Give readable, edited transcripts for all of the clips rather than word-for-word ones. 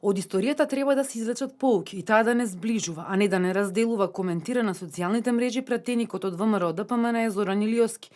Од историјата треба да се извлечат поуки и таа да не сближува, а не да не разделува, коментира на социјалните мрежи пратеникот од ВМРО ДПМН Зоран Илиовски.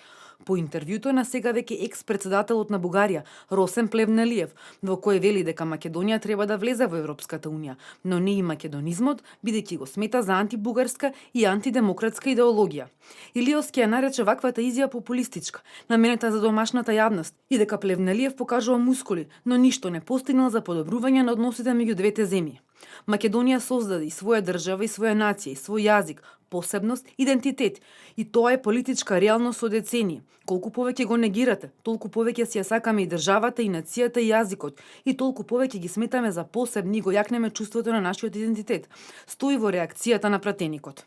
По интервјуто на сега веќе екс-председателот на Бугарија, Росен Плевнелиев, во кој вели дека Македонија треба да влезе во Европската унија, но не и македонизмот, бидејќи го смета за антибугарска и антидемократска идеологија. Илиовски ја нарече ваквата изјава популистичка, наменета за домашната јавност, и дека Плевнелиев покажува мускули, но ништо не постигнал за подобрување на односите меѓу двете земји. Македонија создаде и своја држава и своја нација, и свој јазик, посебност, идентитет. И тоа е политичка реалност со децении. Колку повеќе го негирате, толку повеќе си ја сакаме и државата, и нацијата, и јазикот, и толку повеќе ги сметаме за посебни и го јакнеме чувството на нашиот идентитет, стои во реакцијата на пратеникот.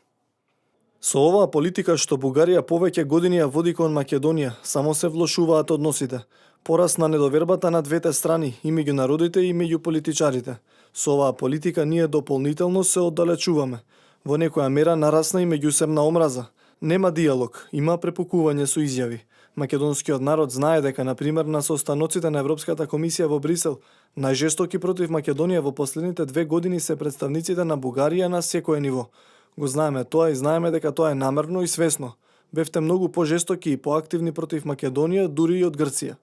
Со оваа политика што Бугарија повеќе години ја води кон Македонија, само се влошуваат односите. Порасна недовербата на двете страни, и меѓу народите и меѓу политичарите. Со оваа политика ние дополнително се оддалечуваме. Во некоја мера нарасна и меѓусебна омраза. Нема диалог, има препукување со изјави. Македонскиот народ знае дека, например, на состаноците на Европската комисија во Брисел, најжестоки против Македонија во последните 2 години се представниците на Бугарија на секое ниво. Го знаеме тоа и знаеме дека тоа е намерно и свесно. Бевте многу пожестоки и поактивни против Македонија, дури и од Грција.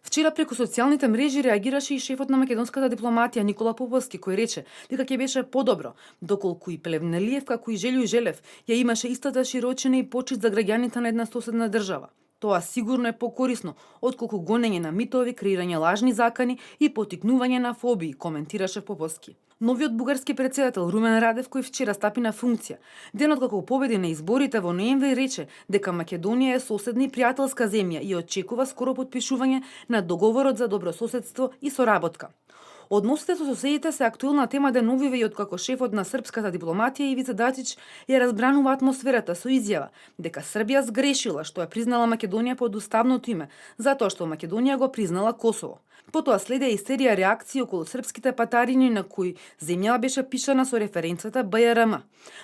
Вчера преку социјалните мрежи реагираше и шефот на македонската дипломатија Никола Поповски, кој рече дека ќе беше подобро, доколку и Плевнелиев, како и Желјо Желев, ја имаше истата широчина и почит за граѓаните на една соседна држава. Тоа сигурно е покорисно, отколку гонење на митови, креирање лажни закани и потикнување на фобии, коментираше Поповски. Новиот бугарски претседател Румен Радев, кој вчера стапи на функција, денот како победи на изборите во ноември, рече дека Македонија е соседна и пријателска земја и очекува скоро потпишување на договорот за добрососедство и соработка. Односите со соседите се актуелна тема деновиве и откако шефот на српската дипломатија Ивица Дачич ја разбранува атмосферата со изјава дека Србија сгрешила што ја признала Македонија под уставното име, затоа што Македонија го признала Косово. Потоа следеа и серија реакции околу српските патарини на кои земјава беше пишана со референцата БРМ.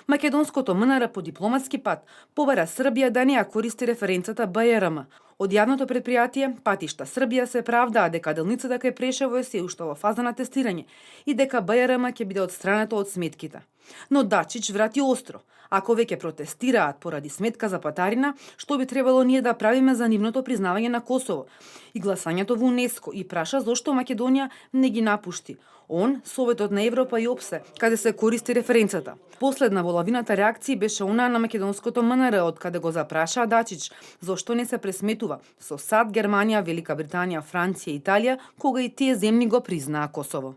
Македонското МНР по дипломатски пат побара Србија да не ја користи референцата БРМ. Од јавното предпријатие Патишта Србија се правдаа дека делницата кај Прешево е се уште во фаза на тестирање и дека БРМ ќе биде отстранета од сметките. Но Дачич врати остро. Ако веќе протестираат поради сметка за патарина, што би требало ние да правиме за нивното признавање на Косово и гласањето во УНЕСКО, и праша зошто Македонија не ги напушти ООН, Советот на Европа и ОПСЕ, каде се користи референцата. Последна во лавината реакции беше онаа на македонското МНР, од каде го запраша Дачич зошто не се пресметува со САД, Германија, Велика Британија, Франција и Италија, кога и тие земји го признаа Косово.